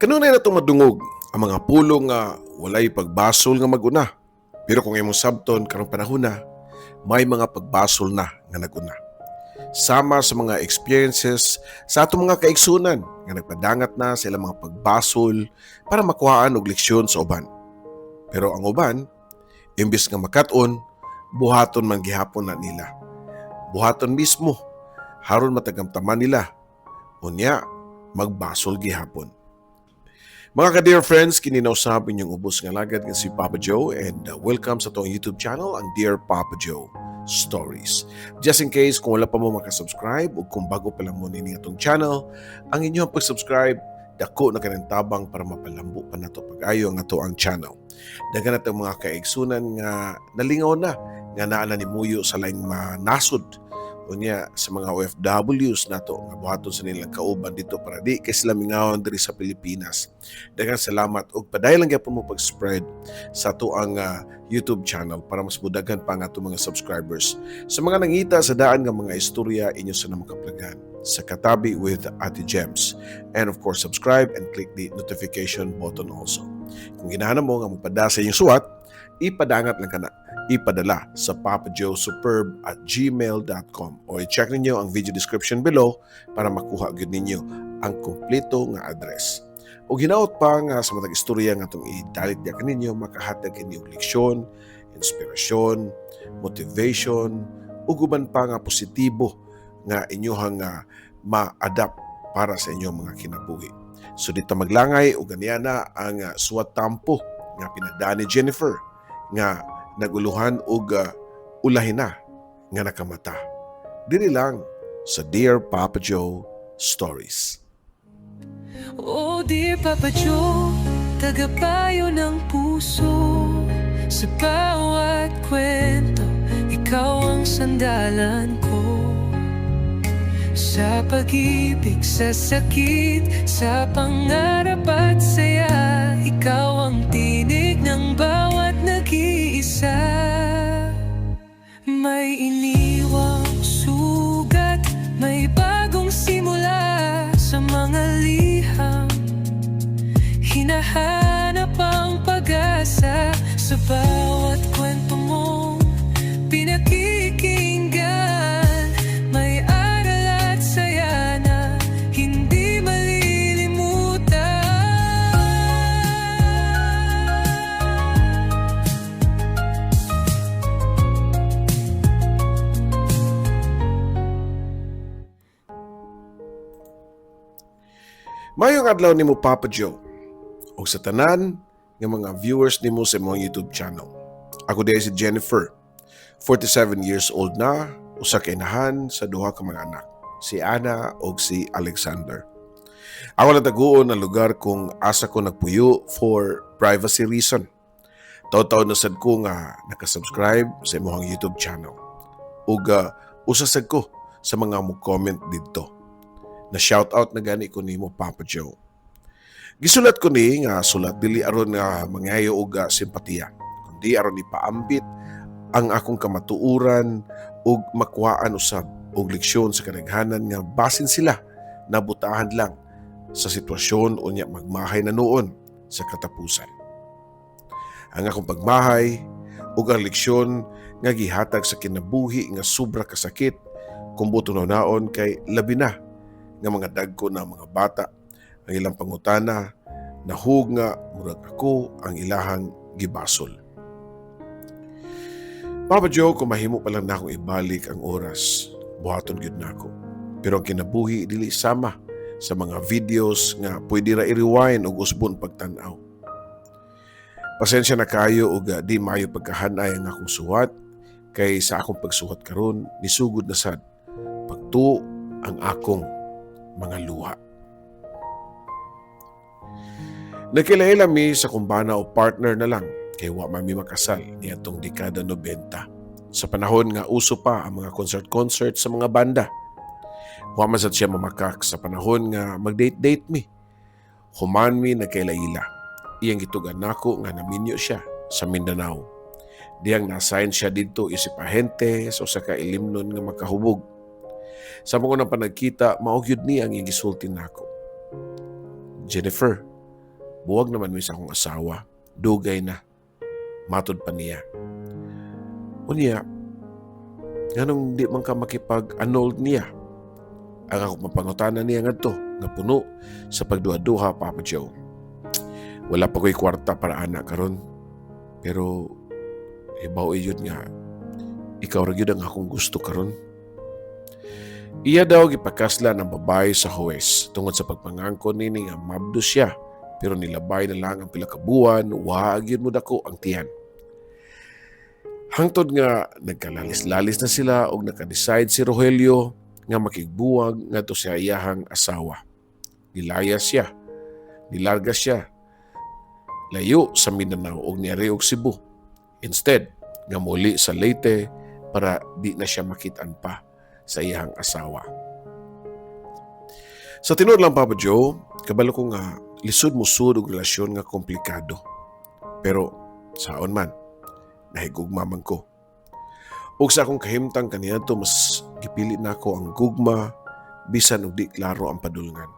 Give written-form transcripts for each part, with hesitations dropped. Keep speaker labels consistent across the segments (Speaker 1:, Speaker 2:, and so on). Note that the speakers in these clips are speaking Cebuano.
Speaker 1: Kanunay na itong madungog ang mga pulong nga walay pagbasol nga maguna. Pero kung imong sabton karong panahon na, may mga pagbasol na nga naguna. Sama sa mga experiences sa atong mga kaigsunan nga nagpadangat na sa ilang mga pagbasol para makuhaan og leksyon sa uban. Pero ang uban, imbis nga makat-on, buhaton man gihapon na nila. Buhaton mismo, haron matagamtaman nila. Unya, magbasol gihapon. Mga ka-dear friends, kini na usab inyong ubos nga alagad nga si Papa Joe and welcome sa atong YouTube channel, ang Dear Papa Joe Stories. Just in case kung wala pa mo makasubscribe o kung bago pa lang mo nini atong channel, ang inyong pag-subscribe dako na kanang tabang para mapalambo pa nato pag-ayo ang ato ang channel. Daghan nato mga kaigsunan nga nalingaw na nga naa na nimuyo sa laing manasod, unya sa mga OFWs nato nga buhaton sa nilang kauban dito para di kay sila mingawon diri sa Pilipinas. Daghang salamat ug padayon lang gyapon mo pag-spread sa ato ang YouTube channel para mas mudaghan pa ang ato mga subscribers. Sa mga nangita sa daan nga mga istorya, inyo sa na makaplagan sa Katabi with Ate Gems. And of course, subscribe and click the notification button also. Kung ginahan mo nga mopada sa inyong suwat, ipadangat lang kana, ipadala sa papajoesuperb@gmail.com o i-check ninyo ang video description below para makuha gyud ninyo ang kompleto nga address. O hinaot pa nga sa matag istorya nga atong idalit diya kaninyo, makahatag kini og leksyon, inspirasyon, motivation, ug uban pa nga positibo nga inyohang nga ma-adapt para sa inyong mga kinabuhi. So dito maglangay ug ganiya na ang suwat tampo nga pinadaan ni Jennifer nga naguluhan og ulahin na nga nakamata. Diri lang sa Dear Papa Joe Stories.
Speaker 2: Oh dear Papa Joe, tagapayo ng puso. Sa bawat kwento, ikaw ang sandalan ko. Sa pag-ibig, sa sakit, sa pangarap at saya, ikaw ang tinig ng bawat nag-iisa. May iniwang sugat, may bagong simula. Sa mga liham, hinahanap ang pag-asa. Sa bawat kwento mong pinakikinggan, may aral at saya na hindi malilimutan.
Speaker 1: Mayong adlaw nimo, Papa Joe, ug sa tanan nga mga viewers nimo sa imong YouTube channel. Ako diay si Jennifer, 47 years old na, usa ka inahan sa duha ka mga anak, si Ana ug si Alexander. Ako lang taguon ang lugar kung asa ko nagpuyo for privacy reason. Taud-taud na sad ko nga nakasubscribe sa imong YouTube channel. Ug usa sad ko sa mga mo comment didto. Na shout out na gani ko nimo, Papa Joe. Gisulat ko ni nga sulat dili aron nga mangayo og simpatiya, kundi aron ipaambit ang akong kamatuoran ug makuhaan usab og leksyon sa kadaghanan nga basin sila nabutahan lang sa sitwasyon unya magmahay na noon sa katapusan. Ang akong pagmahay ug ang leksyon nga gihatag sa kinabuhi nga sobra kasakit kung buto naon, kay labi na nga mga dagko na mga bata ang ilang pangutana nahug nga murag ako ang ilahang gibasol. Papa Joe, kung mahimo pa lang na akong ibalik ang oras, buhaton gyud nako. Pero ang kinabuhi dili sama sa mga videos nga pwede ra i-rewind ug usbon pagtan-aw. Pasensya na kayo ug di maayo pagkahanay ang akong suwat kay sa akong pagsuwat karon nisugod na sad pagtuo ang akong mga luha. Nagkilaila mi sa kumbana o partner na lang kay wa man mi makasal niadtong dekada 90. Sa panahon nga uso pa ang mga concert-concert sa mga banda. Wa man sad siya mamakak sa panahon nga mag-date-date mi. Human mi nagkailaila. Iyang gitugan nako nga naminyo siya sa Mindanao. Diyang na-assign siya didto isip ahente sa usa ka ilimnon nga makahubog. Sa mga unang panagkita, mao gyud ni ang iyang gisulti nako. "Jennifer, Buwag naman mi sa akong asawa. Dugay na. Matod pa niya. Unya, nganong di man ka makipag-annul niya? Ang akong mapangutana niya ngadto nga puno sa pagduha-duha, Papa Joe. Wala pa ko'y kwarta para ana karon. Pero hibaw yun nga ikaw ra gyud ang akong gusto karon. Iya daw gipakaslan ang babae sa huwes tungod sa pagpangangkon nini nga mabdo siya, pero nilabay na lang ang pila ka buwan, wa gyud mo dako ang tiyan. Hangtod nga nagkalalis-lalis na sila og naka-decide si Rogelio nga makigbuwag ngadto sa iyahang asawa. Nilaya siya. Nilarga siya. Layo sa Mindanao og niari og Cebu. Instead, nga muli sa Leyte para di na siya makitaan pa sa iyahang asawa. Sa tinuod lang, Papa Joe, kabalo ko nga lisod musud og relasyon nga komplikado. Pero saon man, nahigugma man ko. Ug sa akong kahimtang kaniadto, mas gipili nako ang gugma bisan og di klaro ang padulngan.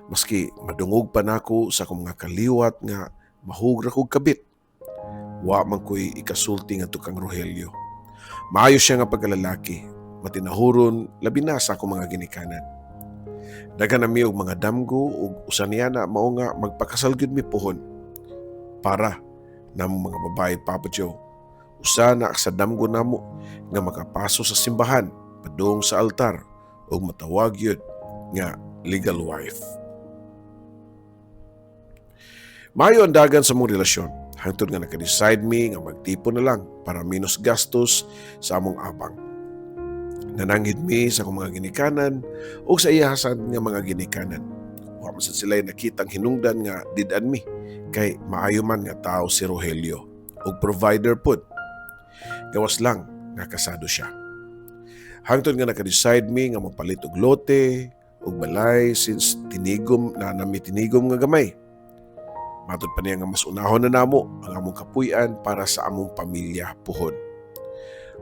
Speaker 1: Maski madungog pa nako sa akong mga kaliwat nga mahugra kog kabit. Wa man ko'y ikasulti ngadto kang Rogelio. Maayo siya nga pagkalalaki, matinahuron, labi na sa akong mga ginikanan. Daghan na mi og mga damgo ug usa niya na mao nga magpakasal gyud mi puhon. Para namong mga babae, Papa Joe. Usa na sa damgo namo nga makapaso sa simbahan padung sa altar ug matawag gyud nga legal wife. Maayo ang dagan sa among relasyon. Hangtod nga naka-decide mi nga magtipon na lang para minus gastos sa among abang. Nananghid mi sa akong mga ginikanan ug sa iyahasan nga mga ginikanan. Wa man sad sila nakitang hinungdan nga did-an mi kay maayo man nga tao si Rogelio ug provider pud. Gawas lang nga kasado siya. Hangtod nga naka-decide mi nga mopalit og lote ug balay since tinigom na nami tinigom nga gamay. Matod pa niya nga mas unahon na namo ang among kapuy-an para sa among pamilya puhon.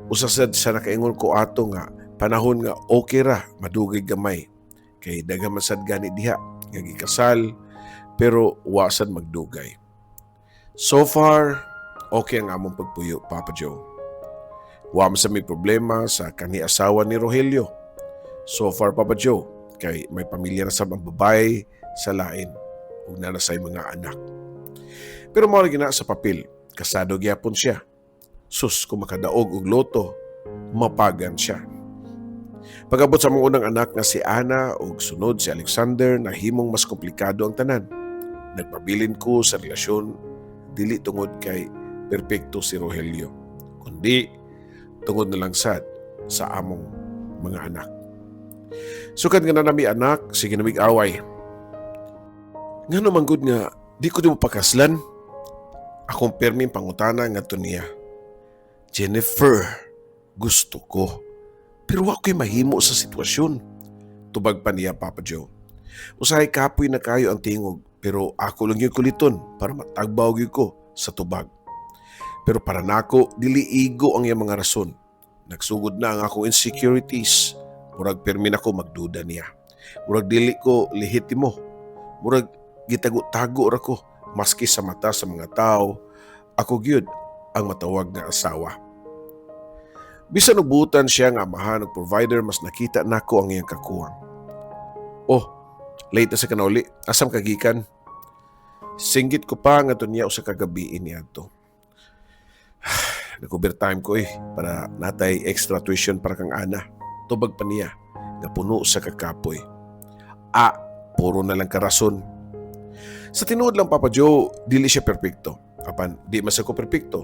Speaker 1: Usa sad sa nakaingon ko ato nga panahon nga okay ra madugay gamay kay daghan man sad gani diha nga gikasal pero wa sad magdugay. So far, okay ang among pagpuyo, Papa Joe. Wa man sa may problema sa kani asawa ni Rogelio. So far, Papa Joe, kay may pamilya na sab ang babae sa lain ug naa na say mga anak. Pero mao ra sa papel, kasado gyapon siya. Sus, kung makadaog og lotto, mapagan siya. Pag-abot sa among unang anak nga si Ana ug sunod si Alexander, nahimong mas komplikado ang tanan. Nagpabilin ko sa relasyon dili tungod kay perpekto si Rogelio, kundi tungod na lang sad sa among mga anak. Sukad nga naa nami anak, sige na mig away. Ngano man gud nga di ko nimo pakaslan? Akong perming pangutana ngadto niya. Jennifer, gusto ko. Pero wa ko'y mahimo sa sitwasyon. Tubag pa niya, Papa Joe. Usahay kapoy na kayo ang tingog, pero ako lang yung kuliton para matagbaw gyud ko sa tubag. Pero para nako, dili igo ang iyang mga rason. Nagsugod na ang akong insecurities. Murag pirmi nako magduda niya. Murag dili ko lehitimo. Murag gitago-tago ra ko maski sa mata sa mga tao, ako gyud ang matawag nga asawa. Bisan ubutan siya nga amahan og provider, mas nakita nako ang iyang kakuwang. "Oh, late na sa kanauli. Asam ka gikan?" Singgit ko pa nga niya usa ka gabi niadto. "Nag-overtime ko eh para natay extra tuition para kang Ana." Tubag pa niya nga puno sa kakapoy. Ah, puro na lang karason. Sa tinuod lang, Papa Joe, dili siya perpekto. Apan di man ko perpekto.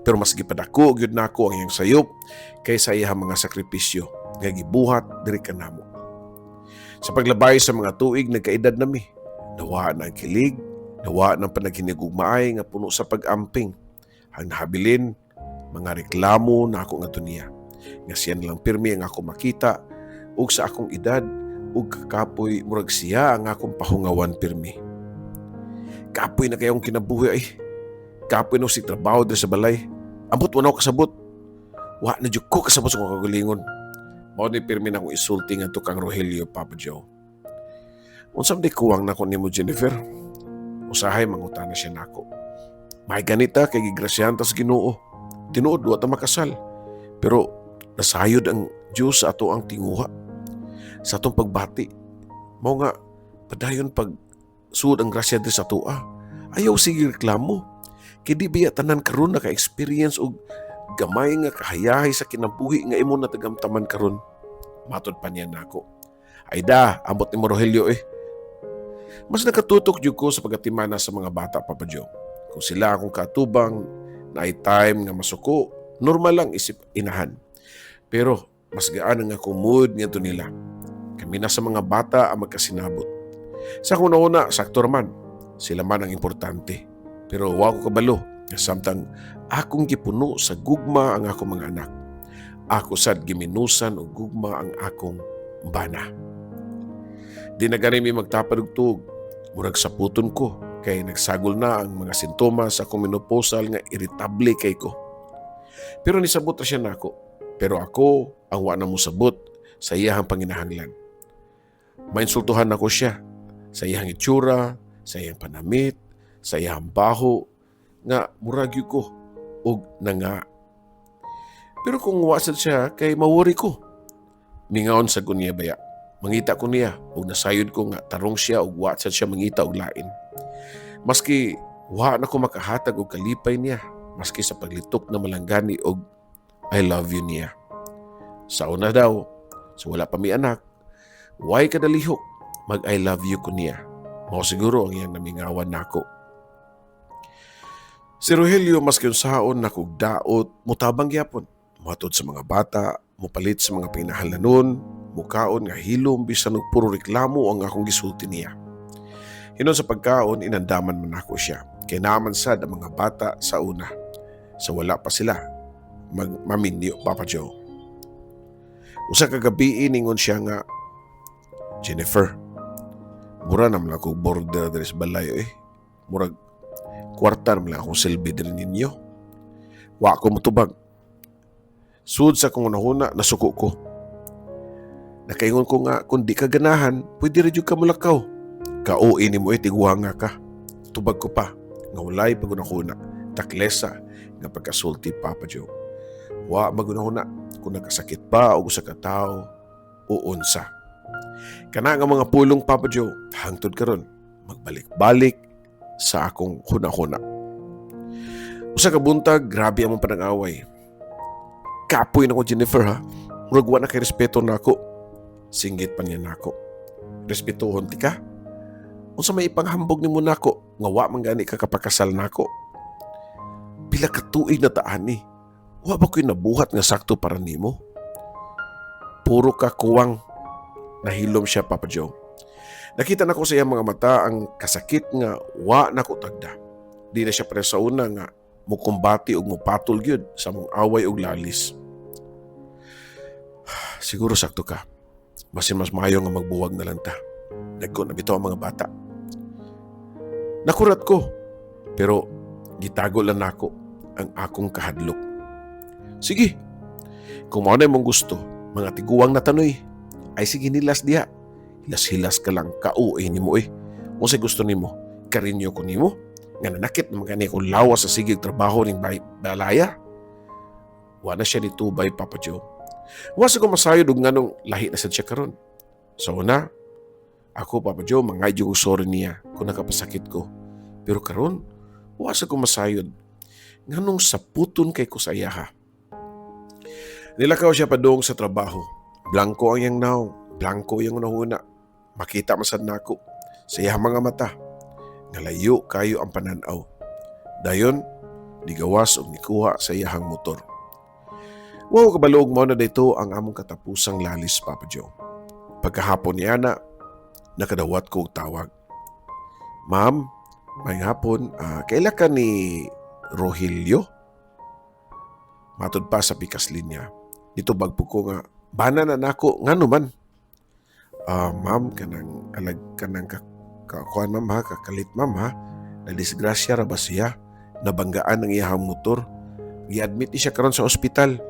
Speaker 1: Pero mas gipadako gyud nako ang iyang sayop kaysa iyang mga sakripisyo nga gibuhat diri kanamo. Sa paglabay sa mga tuig, nagkaedad nami. Nawa na ang kilig, nawa ng panaghinigugmaay nga puno sa pag-amping. Ang nahabilin, mga reklamo na ako nga niya. Nga siya na lang pirmi ang ako makita ug sa akong edad ug kakapoy, murag siya ang akong pahungawan pirmi. Kapoy na kayong kinabuhi ay. Kapoy no si trabaho diri sa balay. Ambot, wa na ako kasabot. Wa na jud ko kasabot sa akong kagalingon. Mao ni pirmi na akong isulti ngadto kang Rogelio, Papa Joe. Unsa man di kuwang nako nimo, Jennifer? Usahay mangutana siya nako. May ganita kay gigrasyahan ta sa Ginoo. Tinuod wa ta makasal. Pero nasayod ang Dios sa ato ang tinguha. Sa atong pagbati. Mao nga padayon pag suod ang grasya diri sa atoa. Ayaw sige reklamo. Kay di biya tanan karon naka-experience og gamay nga kahayahay sa kinabuhi nga imo natagamtaman karon. Matod pa niya nako. Ay da, ambot ni Rogelio eh. Mas nakatutok jud ko sa pagatimana sa mga bata, Papa Joe. Kung sila akong katubang, na time nga masuko, normal lang isip inahan. Pero mas gaan ang akong mood ngadto nila. Kami na sa mga bata ang magkasinabot. Sa akong una, sakto man. Sila man ang importante. Pero wa ko kabalo nga samtang akong gipuno sa gugma ang akong mga anak, ako sad giminusan og gugma ang akong bana. Di na gani mi magtapad og tuog. Murag saputon ko kay nagsagol na ang mga sintomas sa akong menopausal nga iritable kay ko. Pero nisabot ra siya nako. Pero ako ang wa na mosabot sa iyahang panginahanglan. Mainsultuhan nako siya sa iyahang itsura, sa iyang panamit, sa iyahang baho, nga murag gyud ko og nanga. Pero kung wa sad siya kay mawori ko. Mingaon sa niya baya. Mangita ko niya og nasayod ko nga tarong siya og wa sad siya mangita og lain. Maski wa na ko makahatag og kalipay niya, maski sa paglitok na malanggani og "I love you" niya. Sa una daw, sa wala pa mi anak, way kadalihok mag "I love you" ko niya. Mao siguro ang iyang namingawan nako. Si Rogelio, maski unsaon nakog daot, mutabang gyapon. Muhatod sa mga bata, mupalit sa mga pinahallanon, mukaon nga hilom bisan og puro reklamo ang akong gisulti niya. Hinon sa pagkaon, inandaman man ako siya. Kay naman sad ang mga bata sa una. Sa wala pa sila, magmaminyo, Papa Joe. Usa ka gabi, ningon siya nga, "Jennifer, mura naman ako boarder diri sa balay eh. Murag kwarta naman lang akong silbi diri ninyo." Wa ko mutubag. Sud sa akong hunahuna, nasuko ko. Nakaingon ko nga kung di ka ganahan, pwede ra jud ka mulakaw. "Ka-OA nimo eh, tiguanga ka." Tubag ko pa, nga walay pagunahuna, taklesa nga pagkasulti, Papa Joe. Wa magunahuna kung nakasakit pa o usa ka tawo o unsa. Kana nga mga pulong, Papa Joe, hangtod karon magbalik-balik sa akong hunahuna. Usa ka buntag, grabe among panag-away. "Kapoy na ko, Jennifer, ha. Murag wa na kay respeto nako." Singgit pa niya nako. "Respetuhon ti ka? Unsa may ipanghambog nimo nako nga wa man gani ka kapakasal nako? Pila ka tuig na ta ani? Wa ba ko'y nabuhat nga sakto para nimo? Puro ka kuwang." Nahilom siya, Papa Joe. Nakita nako sa iyang mga mata ang kasakit nga wa nako tagda. Di na siya pare sa una nga mukumbati og mupatol gyud sa mong away og lalis. "Siguro sakto ka. Basin mas maayo nga magbuwag na lang ta. Dagko na bitaw ang mga bata." Nakurat ko. Pero gitago lang nako ang akong kahadlok. "Sige. Kung mao na imong gusto, mga tiguang na tanoy. Ay sige, nilas diha. Hilas-hilas ka lang, ka-OA nimo eh. Unsay gusto nimo? Karinyo ko nimo? Nga nanakit naman gani akong lawas sa sigig trabaho ning balaya." Wa na siya nitubay, Papa Joe. Wa sa ko masayod og nganong lahi na sad siya karon. Sa una, ako, Papa Joe, mangayo og sorry niya kung nakapasakit ko. Pero karon, wa sa ko masayod nganong saputon kay ko sa iyaha. Nilakaw siya padung sa trabaho. Blanko ang iyang nawong, blanko iyang hunahuna. Makita masad nako sa iyang mga mata. Ngalayo kayo ang pananaw. Dayon, nigawas og nikuha sa iyahang motor. Wa ko kabalo og mao na dito ang among katapusang lalis, Papa Joe. Pagkahapon niya na, nakadawat ko og tawag. "Ma'am, may hapon, kaila ka ni Rogelio?" Matod pa sa pikas linya. Nitubag po ko nga, "Bana na nako, ngano man?" "Ah, ma'am, kanang alag kanang ka, ka kuan, ma'am, ha, kakalit, ma'am, ha. Nadisgrasya ra ba siya? Nabanggaan ang iyahang motor. Gi-admit ni siya karon sa ospital."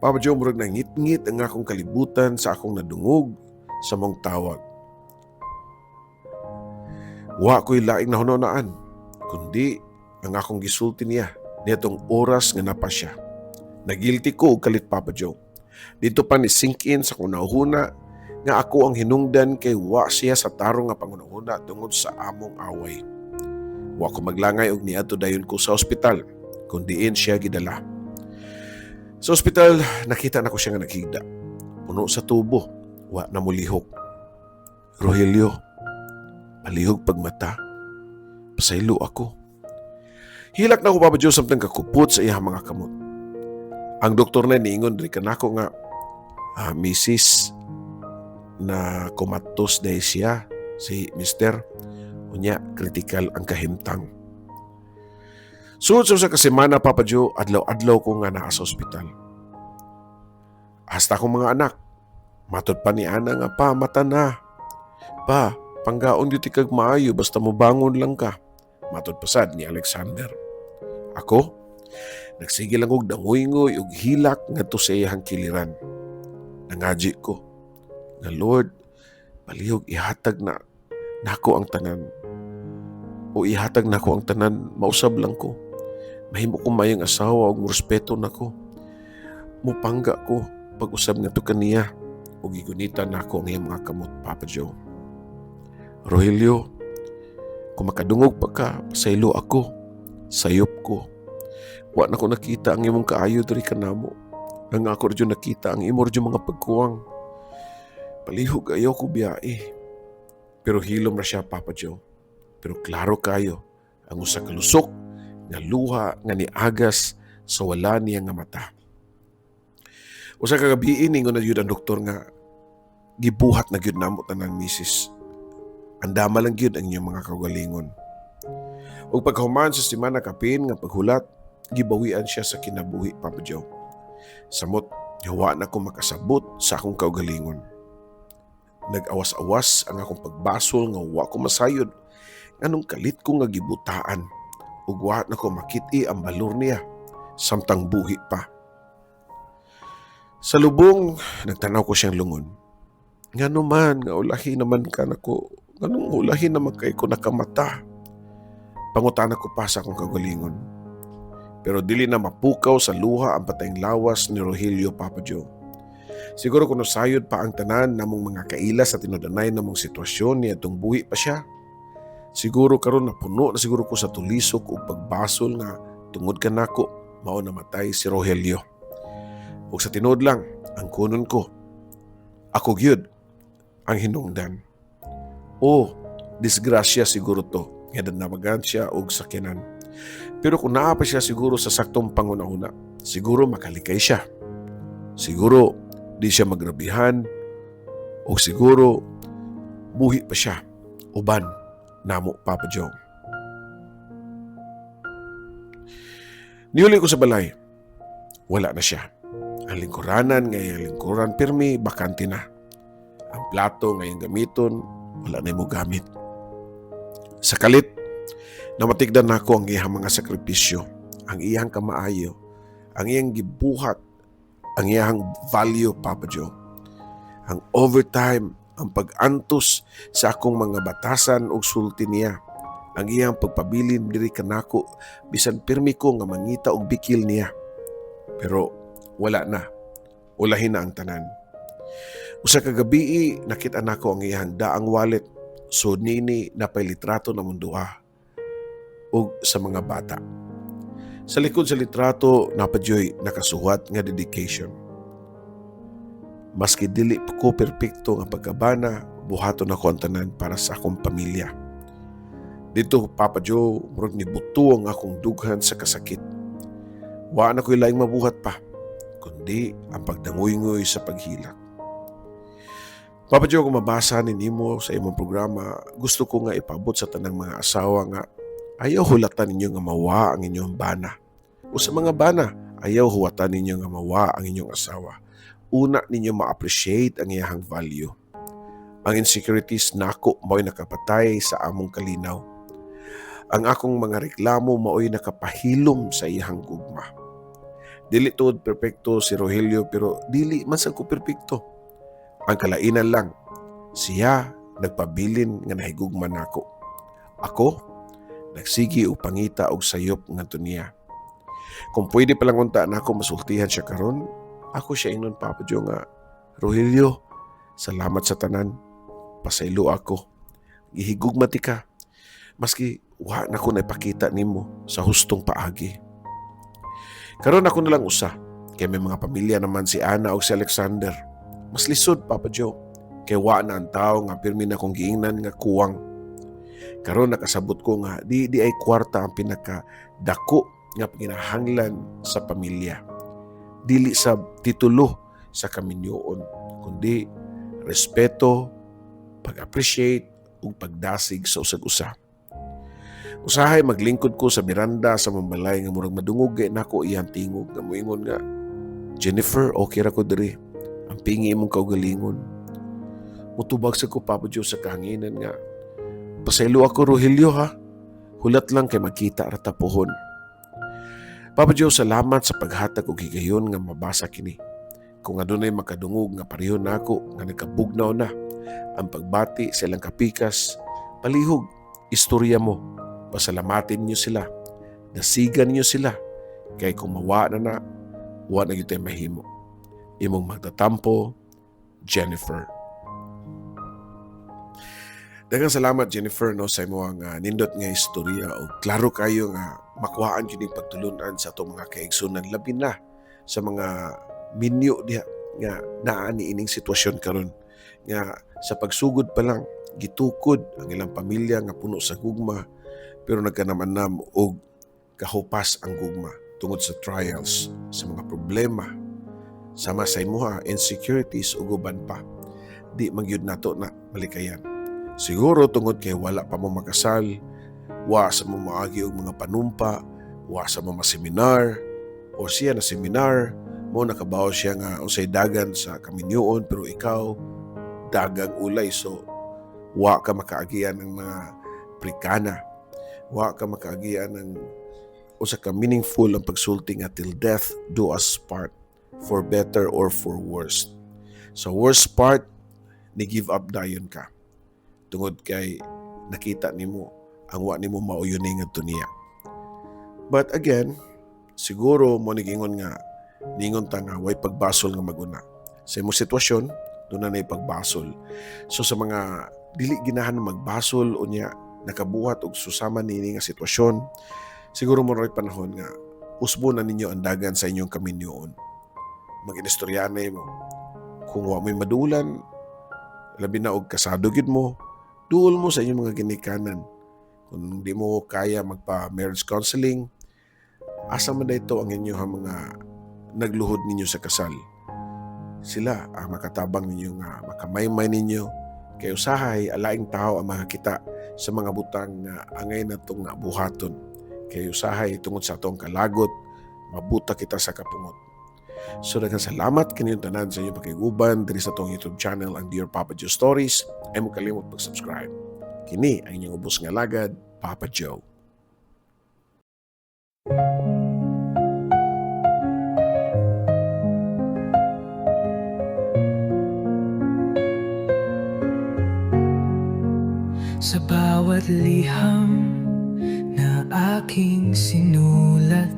Speaker 1: Papa Joe, murag nangit-ngit ang akong kalibutan sa akong nadungog sa mong tawag. Wa ko'y laing nahunahunaan, kundi ang akong gisulti niya niadtong oras nga naa pa siya. Nagilty ko og kalit, Papa Joe. Didto pa ni sink in sa hunahuna nga ako ang hinungdan kay wa siya sa tarong nga panghunahuna tungod sa among away. Wa ko maglangay og niadto dayon ko sa ospital kung diin siya gidala. Sa ospital, nakita nako siya nga naghigda. Puno sa tubo, wa na mulihok. "Rogelio, palihog pagmata. Pasaylo ako." Hilak na ko, Papa Joe, samtang kakupot sa iyang mga kamot. Ang doktor na niingon diri kanako nga, "Ah, Mrs., na comatose diay siya, si Mister. Unya, critical ang kahimtang." Sud sa kasemana, Papa Joe, adlaw-adlaw ko nga naa sa ospital. Hasta akong mga anak, matod pa ni ana nga, "Pa, mata na. Pa, panggaon gyud kag maayo, basta mobangon lang ka." Matod pa sad ni Alexander. Ako, nagsige lang og dangoy-ngoy og hilak ngadto sa iyang kiliran. Nangaji ko nga, "Lord, palihog ihatag na nako ang tanan. O ihatag nako ang tanan, mausab lang ko. Mahimo ko maayong asawa ug respeto nako. Mupangga ko pag-usab ngadto kaniya." Ug gigunita nako ang iyang mga kamot, Papa Joe. "Rogelio, kung makadungog pa ka, pasaylo ako. Sayop ko. Wa na ko nakita ang imong kaayo diri kanamo. Ang ako radyo nakita ang imo radyo mga pagkuwang. Palihog ayaw ko biyae." Pero hilom ra siya, Papa Joe. Pero klaro kayo ang usa ka lusok nga luha nga niagas sa wala niya nga mata. Usa ka gabii, ningon na gyud ang doktor nga gibuhat na gyud namo tanan, Mrs. Andama lang gyud ang inyong mga kaugalingon. Ug pagkahuman sa semana kapin nga paghulat, gibawian siya sa kinabuhi, Papa Joe. Samot, wa na ko makasabot sa akong kaugalingon. Nag-awas-awas ang akong pagbasol nga wa ko masayod nganong kalit ko nga gibutaan ug wa na ko makit-i ang balor niya samtang buhi pa. Sa lubong, nagtanaw ko siyang lungon. Ngano man, nga ulahi naman ka nako, nganong ulahi naman kay ko nakamata? Pangutana ko pa sa akong kaugalingon. Pero dili na mapukaw sa luha ang patayng lawas ni Rogelio, Papa Joe. Siguro kung sayod pa ang tanan namong mga kaila sa tinud-anay namong sitwasyon niadtong buhi pa siya. Siguro karon napuno na siguro ko sa tulisok ug pagbasol nga tungod kanako mao namatay si Rogelio. Ug sa tinuod lang, ang kunon ko, ako gyud ang hinungdan. O disgrasya siguro to nga namagan siya og sakyanan. Pero kung naa pa siya siguro sa saktong panghunahuna, siguro makalikay siya. Siguro di siya magrabihan o siguro buhi pa siya uban namo, Papa Joe. Niuli ko sa balay. Wala na siya. Ang lingkuranan nga iyang lingkuran pirmi, bakante na. Ang plato nga iyang gamiton, wala na mo gamit. Sa kalit, namatigdan nako ang iyang mga sakripisyo, ang iyang kamaayo, ang iyang gibuhat, ang iyang value, Papa Joe. Ang overtime, ang pag-antos sa akong mga batasan ug sulti niya, ang iyang pagpabilin diri kanako bisan pirmi ko nga mangita og bikil niya. Pero wala na. Ulahin na ang tanan. Usa ka gabii, nakita nako ang iyang daang wallet. So nini napay litrato namong duha ug sa mga bata. Sa likod sa litrato, naa pa juy nakasuwat nga dedication. "Maski dili ko perpekto nga pagkabana, buhaton nako ang tanan para sa akong pamilya." Didto, Papa Joe, murag nibuto ang akong dughan sa kasakit. Wa na ko'y laing mabuhat pa, kundi ang pagdangoy-ngoy sa paghilak. Papa Joe, kung mabasa ni nimo sa imong programa, gusto ko nga ipabot sa tanang mga asawa nga ayaw hulatan ninyo nga mawa ang inyong bana. O sa mga bana, ayaw huwatan ninyo nga mawa ang inyong asawa. Una ninyo ma-appreciate ang iyahang value. Ang insecurities nako mao'y nakapatay sa among kalinaw. Ang akong mga reklamo mao'y nakapahilom sa iyahang gugma. Dili tuod perpekto si Rogelio, pero dili man sad ko perpekto. Ang kalainan lang, siya nagpabilin nga nahigugma nako. Ako, nagsigi og pangita og sayop ngadto niya. Kung pwede pa lang unta na ako masultihan siya karon, ako siya ingnon, Papa Joe, nga, "Rogelio, salamat sa tanan. Pasaylo ako. Gihigugma tika. Maski wa na ko naipakita nimo sa hustong paagi." Karon ako na lang usa. Kay may mga pamilya naman si Ana o si Alexander. Mas lisod, Papa Joe. Kay wa na ang tao nga pirmi na kong giingnan nga kuwang. Karon nakasabot ko nga di diay kwarta ang pinaka dako nga panginahanglan sa pamilya. Dili sa titulo sa kaminyoon, kundi respeto, pag-appreciate ug pagdasig sa usag usa. Usahay maglingkod ko sa biranda sa among balay nga murag madungog kay nako iyang tingog nga moingon nga, "Jennifer, okay ra ko diri. Ampingi imong kaugalingon." Mutubag sa ko, Papa Joe, sa kahanginan nga, "Pasaylo ako, Rogelio, ha. Hulat lang kay magkita ra ta puhon." Papa Joe, salamat sa paghatag og higayon nga mabasa kini. Kung adunay makadungog nga pareho nako nga nagkabugnaw na ang pagbati sa ilang kapikas, palihog, istorya mo. Pasalamatin niyo sila. Dasigan niyo sila. Kay kung mawa na na, wa na gyud tay mahimo. Imong magtatampo, Jennifer. Daghang salamat, Jennifer, no, sa imong nindot nga istorya o klaro kayo nga makuhaan gyud ning pagtulunan sa atong mga kaigsunan, labi na sa mga minyo diha nga naa ni ining sitwasyon karon nga sa pagsugod pa lang gitukod ang ilang pamilya nga puno sa gugma, pero nagkanam-anam og kahupas ang gugma tungod sa trials, sa mga problema, sama sa imuha insecurities ug uban pa. Di man gyud nato na malikayan. Siguro tungod kay wala pa mo makasal, wa sa mo maagi og mga panumpa, wa sa mo maseminar, o siya na seminar, mo nakabaw siya nga unsay dagan sa kaminyoon, pero ikaw dagang ulay, so wa ka makaagian ng mga pre-Cana, wa ka makaagian ng usa ka meaningful ang pagsulti nga "till death do us part, for better or for worse." Sa worst part, ni give up dayon ka tungod kay nakita nimo ang wa nimo mauyon ngadto niya. But again, siguro mo ni gingon nga ningon ta nga way pagbasol nga maguna. Sa imong sitwasyon, duna na pagbasol. So sa mga dili ginahan magbasol unya nakabuhat og susama nini nga sitwasyon, siguro mo rin panahon nga usbo na ninyo ang dagan sa inyong kaminyoon. Mag-inistoryanay mo. Kung wa mo'y madulan, labi na og kasado gyud mo, duol mo sa inyong mga ginikanan. Kung di mo kaya magpa marriage counseling, asa man dito ang inyong mga nagluhod ninyo sa kasal. Sila ang makatabang ninyo nga makamaymay ninyo kay usahay alaing tao ang makakita sa mga butang nga angay natong nga buhaton. Kay usahay tungod sa atong kalagot, mabuta kita sa kapungot. So daghang salamat kaninyong tanan sa inyong pakiguban diri sa atong YouTube channel, ang Dear Papa Joe Stories. Ayaw mo kalimot pag-subscribe. Kini ang inyong ubos nga lagad, Papa Joe.
Speaker 2: Sa bawat liham na aking sinulat,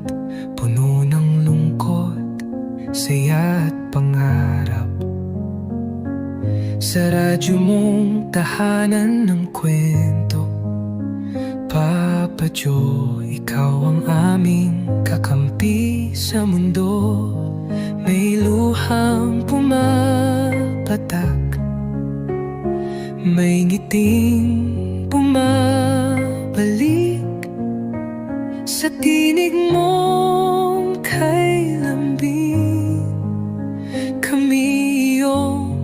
Speaker 2: puno ng lungkot, saya at pangarap. Sa radyo mong tahanan ng kwento, Papa Joe, ikaw ang aming kakampi sa mundo. May luhang pumapatak, may ngiting bumabalik sa tinig mong kay lambing. Kami iyong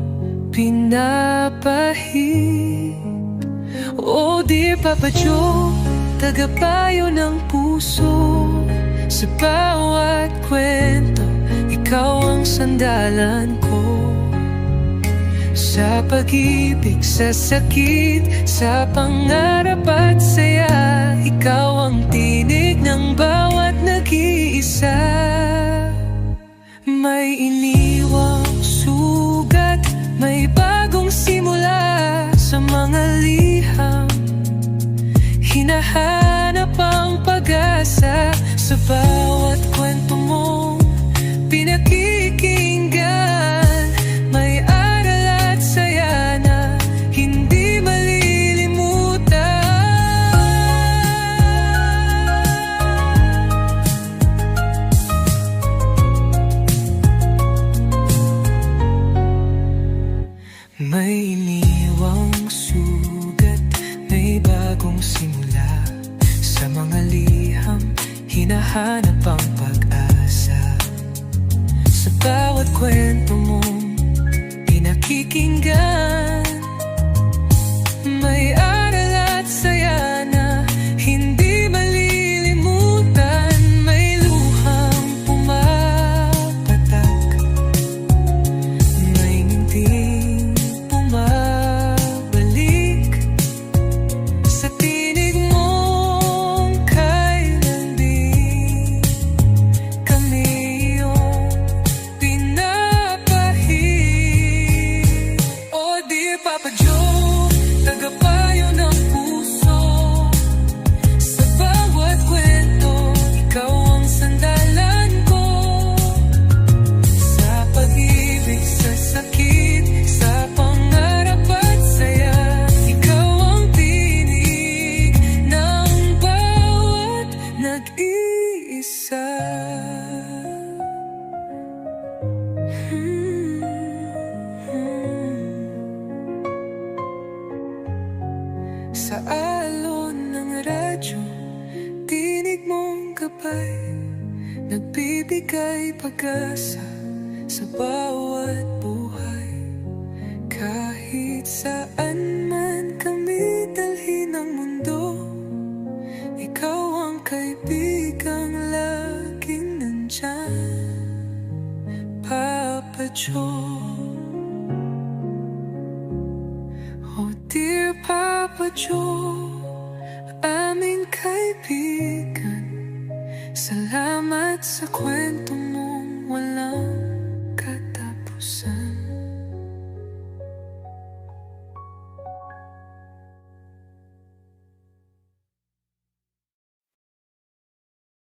Speaker 2: pinapahid. Oh dear Papa Joe, tagapayo ng puso. Sa bawat kwento, ikaw ang sandalan ko. Sa pag-ibig, sa sakit, sa pangarap at saya, ikaw ang tinig ng bawat nag-iisa. May iniwang sugat, may bagong simula. Sa mga liham, hinahanap ang pag-asa. Sa bawat kwento mong pinakikinggan, may aral at saya na hindi malilimutan. May iniwang sugat, may bagong simula. Sa mga liham, hinahanap ang pag-asa. Sa bawat kwento mong pinakikinggan, may aral at saya na hindi malilimutan. May luhang pumapatak, may ngiting bumabalik. Sa tinig mong kay lambing, kami iyong pinapahid. Oh dear Papa Joe, tagapayo ng puso. Sa bawat kwento, ikaw ang sandalan ko. Sa pag-ibig, sa sakit, sa pangarap at saya, ikaw ang tinig ng bawat nag-iisa. Sa alon ng radyo, tinig mong gabay, nagbibigay pag-asa sa bawat buhay. Kahit saan man kami dalhin ng mundo, ikaw ang kaibigang laging nandyan, Papa Joe. Oh dear Papa Joe, aming kaibigan, salamat sa kwento mong walang